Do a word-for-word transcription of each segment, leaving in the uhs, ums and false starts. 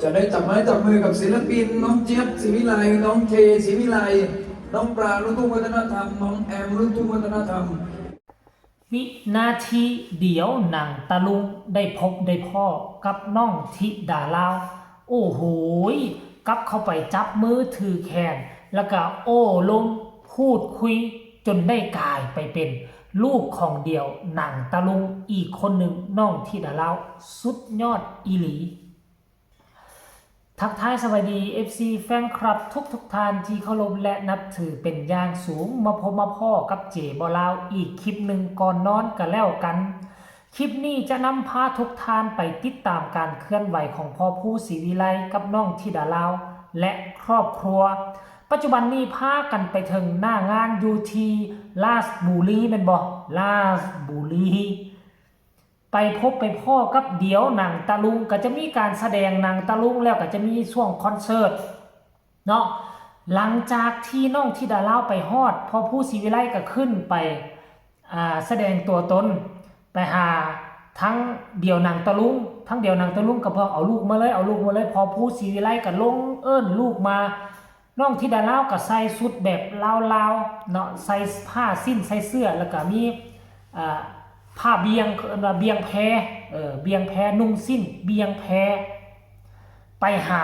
จะได้จับไม้จับมือกับศิลปิน น้องเจี๊ยบ ศรีวิไล น้องเค ศรีวิไล น้องปลา ลูกทุ่งวัฒนธรรม น้องแอม ลูกทุ่งวัฒนธรรม วินาทีเดียวหนังตะลุงได้พบได้พ้อกับน้องธิดาลาว โอ้โหย กับเข้าไปจับมือถือแขน แล้วก็โอ้ลมพูดคุยจนได้กลายไปเป็นลูกของเดี่ยวหนังตะลุงอีกคนหนึ่ง น้องธิดาลาว สุดยอดอีหลี ทักทายสวัสดี เอฟซี แฟนคลับทุกทุกๆท่านที่เคารพและนับถือเป็นอย่างสูง มาพบมาพ้อกับเจบ่าวลาวอีกคลิปหนึ่งก่อนนอนกันแล้วกัน คลิปนี้จะนำพาทุกท่านไปติดตามการเคลื่อนไหวของพ่อภูศรีวิไลกับน้องธิดาลาว และครอบครัว ปัจจุบันนี้พากันไปถึงหน้างานอยู่ที่ราชบุรีแม่นบ่ ราชบุรี ไปพบไปพ้อกับเดี่ยวหนังตะลุง ก็จะมีการแสดงหนังตะลุง แล้วก็จะมีช่วงคอนเสิร์ตเนาะ หลังจากที่น้องธิดาลาวไปฮอด พ่อภูศรีวิไลก็ขึ้นไป อ่า แสดงตัวตน ไปหาทั้งเดี่ยวหนังตะลุง ทั้งเดี่ยวหนังตะลุงก็บอกเอาลูกมาเลย เอาลูกมาเลย พ่อภูศรีวิไลก็ลงเอิ้นลูกมา น้องธิดาลาวก็ใส่ชุดแบบลาวๆเนาะ ใส่ผ้าสิ้นใส่เสื้อ แล้วก็มี อ่า ผ้าเบียง เขาเอิ้นว่าเบียงแพ เออ เบียงแพ นุ่งสิ้นเบียงแพ ไปหา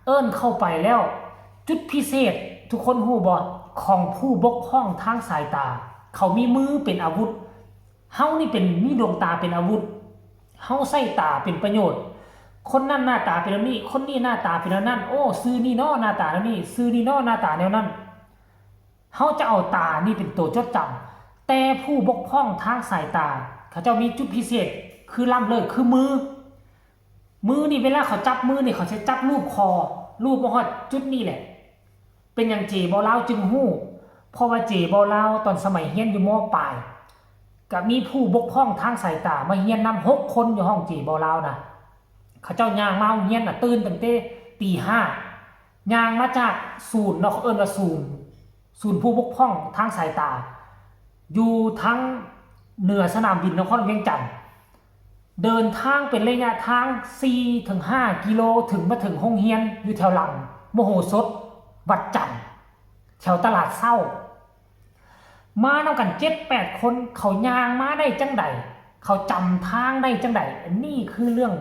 เอิ้นเข้าไปแล้ว จุดพิเศษทุกคนฮู้บ่ ของผู้บกพร่องทางสายตา เขามีมือเป็นอาวุธ เฮานี่เป็น มีดวงตาเป็นอาวุธ เฮาใช้ตาเป็นประโยชน์ คนนั้นหน้าตาเป็นแบบนี้ คนนี้หน้าตาเป็นแบบนั้น โอ้ ซื่อนี่เนาะหน้าตาแบบนี้ ซื่อนี่เนาะหน้าตาแนวนั้น เฮาจะเอาตานี่เป็นตัวจดจำ แต่ผู้บกพร่องทางสายตา เขาเจ้ามีจุดพิเศษ คือล้ำเลิศ คือมือ มือนี่เวลาเขาจับมือนี่เขาจะจับลูบคอ ลูบมาฮอดจุดนี่แหละ เป็นหยังเจบ่าวลาวจึงฮู้ เพราะว่าเจบ่าวลาวตอนสมัยเรียนอยู่ ม.ปลาย ก็มีผู้บกพร่องทางสายตามาเรียนนำหกคนอยู่ห้องเจบ่าวลาวนะ เขาเจ้าย่างมาโรงเรียนน่ะ ตื่นตั้งแต่ตีห้า ย่างมาจากศูนย์เนาะ เขาเอิ้นว่าศูนย์ ศูนย์ผู้บกพร่องทางสายตา อยู่ทางเหนือสนามบินนครเวียงจันทน์ เดินทางเป็นระยะทางสี่ถึงห้ากิโล ถึงมาถึงโรงเรียนอยู่แถวหลังมโหสถวัดจันทน์ แถวตลาดเช้า มานำกันเจ็ดแปดคน เขาย่างมาได้จั่งใด เขาจำทางได้จั่งใด อันนี้คือเรื่อง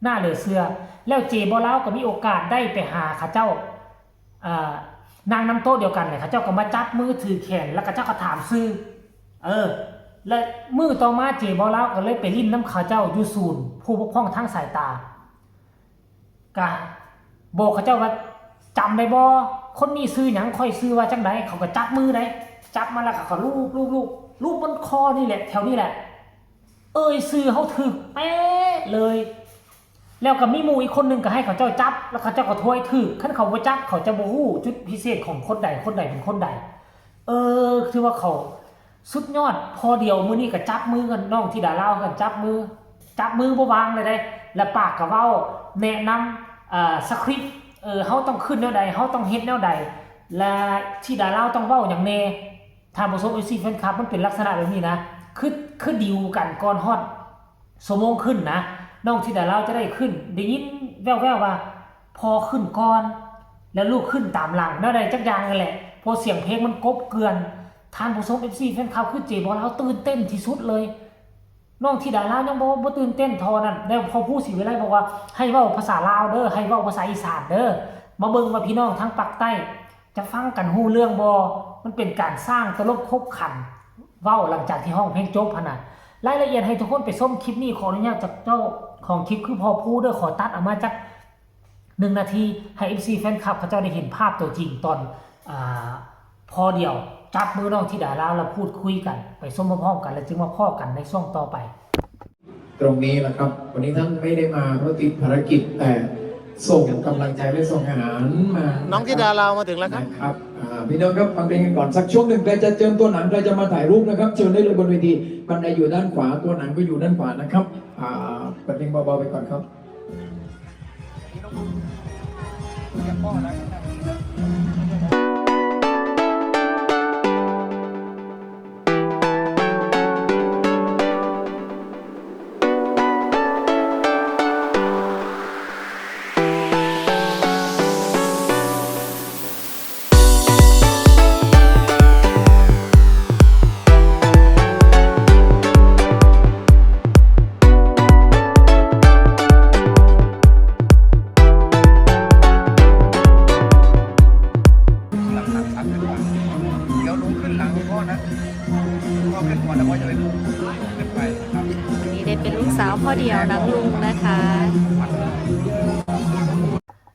น่าเหลือเชื่อ แล้วเจบ่าวลาวก็มีโอกาสได้ไปหาเขาเจ้า เอ่อ นั่งนำโต๊ะเดียวกันเลย เขาเจ้าก็มาจับมือถือแขน แล้วเขาเจ้าก็ถามชื่อ เออ และมื้อต่อมาเจบ่าวลาวก็เลยไปเล่นนำเขาเจ้าอยู่ศูนย์ผู้บกพร่องทางสายตา ก็บอกเขาเจ้าว่า จำได้บ่ คนนี้ชื่อหยัง ข้อยชื่อว่าจั่งใด เขาก็จับมือได้ จับมาแล้วเขาก็ลูบลูบลูบ ลูบบนคอนี่แหละ แถวนี้แหละ เอ่ยชื่อเฮาถูกเป๊ะเลย แล้วก็มีหมู่อีกคนหนึ่งก็ให้เขาเจ้าจับ แล้วเขาเจ้าก็ทวยถูก คันเขาบ่จับ เขาจะบ่ฮู้จุดพิเศษของคนใด คนใดเป็นคนใด เออ ถือว่าเขาสุดยอด พอเดียวมื้อนี้ก็จับมือกัน น้องธิดาลาวกันจับมือ จับมือบ่วางเลยเด้ และปากก็เว้า แนะนำ เอ่อ สคริปต์ เออ เฮาต้องขึ้นแนวใด เฮาต้องเฮ็ดแนวใด และธิดาลาวต้องเว้าหยังแน่ ท่านผู้ชม เอฟซี แฟนคลับ มันเป็นลักษณะแบบนี้นะ คือ คือดีลกันก่อนฮอดชั่วโมงขึ้นนะ น้องธิดาลาวจะได้ขึ้น ได้ยินแว่วๆว่า พ่อขึ้นก่อน แล้วลูกขึ้นตามหลัง แนวใดจักอย่างนั่นแหละ เพราะเสียงเพลงมันกลบเกลื่อน ท่านผู้ชม เอฟซี แฟนคลับ คือเจบ่าวลาวตื่นเต้นที่สุดเลย น้องธิดาลาวยังบ่ บ่ตื่นเต้นเท่านั้น แล้วพ่อภูศรีวิไลบอกว่า ให้เว้าภาษาลาวเด้อ ให้เว้าภาษาอีสานเด้อ มาเบิ่งว่าพี่น้องทางปากใต้ จะฟังกันฮู้เรื่องบ่ มันเป็นการสร้างตลบขบขัน เว้าหลังจากที่ร้องเพลงจบหั้นน่ะ รายละเอียดให้ทุกคนไปชมคลิปนี้ ขออนุญาตจากเจ้าของคลิปคือพ่อภูเด้อ ขอตัดออกมาจักหนึ่งนาที ให้ เอฟซี แฟนคลับเขาเจ้าได้เห็นภาพตัวจริงตอน อ่า พอเดียวจับมือน้องธิดาลาวแล้วพูดคุยกัน ไปชมพร้อมๆกัน แล้วจึงมาพ้อกันในช่วงต่อไป ตรงนี้นะครับ วันนี้ท่านไม่ได้มาเพราะติดภารกิจ แต่ส่งกำลังใจและส่งอาหารมา น้องธิดาลาวมาถึงแล้วครับ นะครับ อ่า พี่น้องครับ ฟังเพลงกันก่อนสักช่วงหนึ่ง ใครจะเจิมตัวหนัง ใครจะมาถ่ายรูปนะครับ เชิญได้เลยบนเวที บันไดอยู่ด้านขวา ตัวหนังก็อยู่ด้านขวานะครับ อ่า เปิดเพลงเบาๆไปก่อนครับ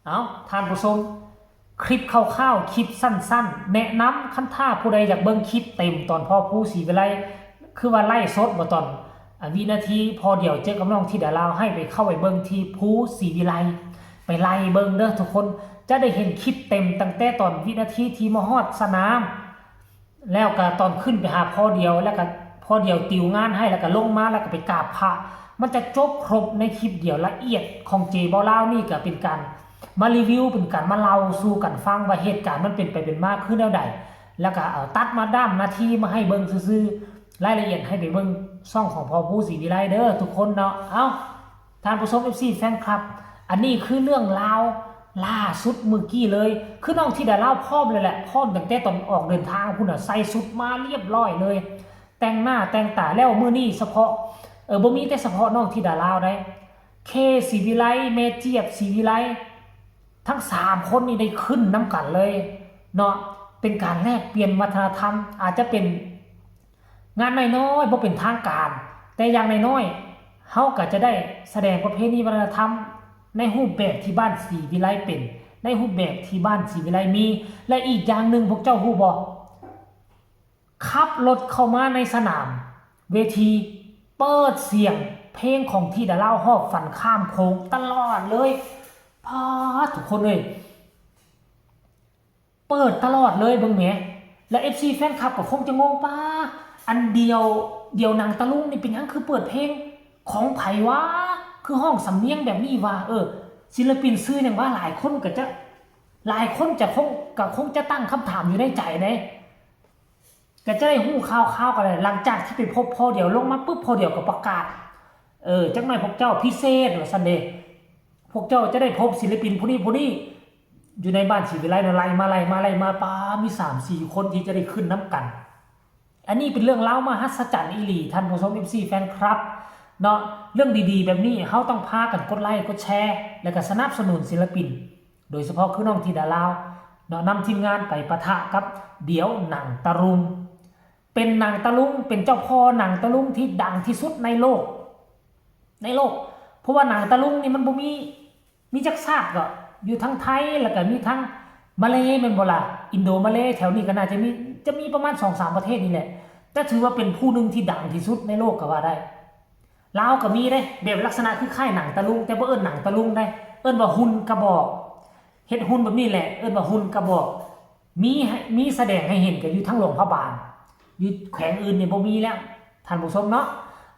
เอาท่านผู้ชม คลิปคร่าวๆ คลิปสั้นๆ แนะนำ คันถ้าผู้ใดอยากเบิ่งคลิปเต็มตอนพ่อภูศรีวิไล คือว่าไลฟ์สดบ่ตอน อ่ะ วินาทีพ่อเดี่ยวเจอกับน้องธิดาลาว ให้ไปเข้าไปเบิ่งที่ภูศรีวิไล ไปไล่เบิ่งเด้อทุกคน จะได้เห็นคลิปเต็มตั้งแต่ตอนวินาทีที่มาฮอดสนาม แล้วก็ตอนขึ้นไปหาพ่อเดี่ยว แล้วก็พ่อเดี่ยวติวงานให้ แล้วก็ลงมา แล้วก็ไปกราบพระ มันจะจบครบในคลิปเดียว ละเอียดของเจเบาลาวนี่ก็เป็นการมารีวิว เป็นการมาเล่าสู่กันฟังว่าเหตุการณ์มันเป็นไปเป็นมาคือแนวใด แล้วก็เอาตัดมาด้ามนาทีมาให้เบิ่งซื่อๆ รายละเอียดให้ไปเบิ่งช่องของพ่อภูศรีวิไลเด้อทุกคนเนาะ เอ้า ท่านผู้ชม เอฟซี แฟนคลับ อันนี้คือเรื่องราวล่าสุดมื้อกี้เลย คือน้องธิดาลาวพร้อมเลยแหละ พร้อมตั้งแต่ตอนออกเดินทางพุ้นน่ะ ใส่ชุดมาเรียบร้อยเลย แต่งหน้าแต่งตาแล้วมื้อนี้เฉพาะ เออ บ่มีแต่เฉพาะน้องธิดาลาวได้ เค ศรีวิไล แม่เจี๊ยบ ศรีวิไล ทั้งสามคนนี่ได้ขึ้นนำกันเลยเนาะ เป็นการแลกเปลี่ยนวัฒนธรรม อาจจะเป็นงานน้อยๆ บ่เป็นทางการ แต่อย่างน้อยๆ เฮาก็จะได้แสดงประเพณีวัฒนธรรม ในรูปแบบที่บ้านศรีวิไลเป็น ในรูปแบบที่บ้านศรีวิไลมี และอีกอย่างหนึ่งพวกเจ้าฮู้บ่ ขับรถเข้ามาในสนามเวที เปิดเสียงเพลงของธิดาลาว ฮอบฝันข้ามโขงตลอดเลย ป๊าด ทุกคนเอ้ย เปิดตลอดเลย เบิ่งแหม และ เอฟซี แฟนคลับก็คงจะงง ป้า อันเดี่ยว เดี่ยวหนังตะลุงนี่เป็นหยังคือเปิดเพลงของไผวะ คือฮ้องสำเนียงแบบนี้วะ เออ ศิลปินชื่อหยังวะ หลายคนก็จะ หลายคนจะคง ก็คงจะตั้งคำถามอยู่ในใจเด้ ก็จะได้ฮู้ข่าวๆ กันเลย หลังจากที่ไปพบพ่อเดี่ยว ลงมาปุ๊บ พ่อเดี่ยวก็ประกาศ เออ จักหน่อยพวกเจ้าพิเศษว่าซั่นเด้ พวกเจ้าจะได้พบศิลปินผู้นี้ผู้นี้ อยู่ในบ้านศรีวิไลนะ ไล่มา ไล่มา ไล่มา ป๊า มีสามสี่คนที่จะได้ขึ้นนำกัน อันนี้เป็นเรื่องราวมหัศจรรย์อีหลี ท่านผู้ชม เอฟซี แฟนคลับเนาะ เรื่องดีๆ แบบนี้เฮาต้องพากันกดไลค์ กดแชร์ แล้วก็สนับสนุนศิลปิน โดยเฉพาะคือน้องธิดาลาวเนาะ นำทีมงานไปปะทะกับเดี่ยวหนังตะลุง เป็นหนังตะลุง เป็นเจ้าพ่อหนังตะลุงที่ดังที่สุดในโลก ในโลก เพราะว่าหนังตะลุงนี่มันบ่มี มีจักชาติก็อยู่ทั้งไทย แล้วก็มีทั้งมาเลย์แม่นบ่ล่ะ อินโดมาเลย์แถวนี้ก็น่าจะมี จะมีประมาณสองสามประเทศนี่แหละ แต่ถือว่าเป็นผู้หนึ่งที่ดังที่สุดในโลกก็ว่าได้ ลาวก็มีเด้ แบบลักษณะคือค่ายหนังตะลุง แต่บ่เอิ้นหนังตะลุงได้ เอิ้นว่าหุ่นกระบอก เฮ็ดหุ่นแบบนี้แหละ เอิ้นว่าหุ่นกระบอก มีให้ มีแสดงให้เห็นก็อยู่ทั้งหลวงพระบาง อยู่แขวงอื่นนี่บ่มีแล้ว ท่านผู้ชมเนาะ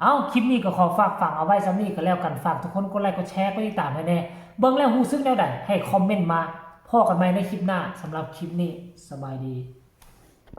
เอ้า คลิปนี้ก็ขอฝากฝังเอาไว้ส่ำนี้ก็แล้วกัน ฝากทุกคนกดไลค์ กดแชร์ กดติดตามให้แน่ เบิ่งแล้วรู้สึกแนวใด ให้คอมเมนต์มา พ้อกันใหม่ในคลิปหน้า สำหรับคลิปนี้ สบายดี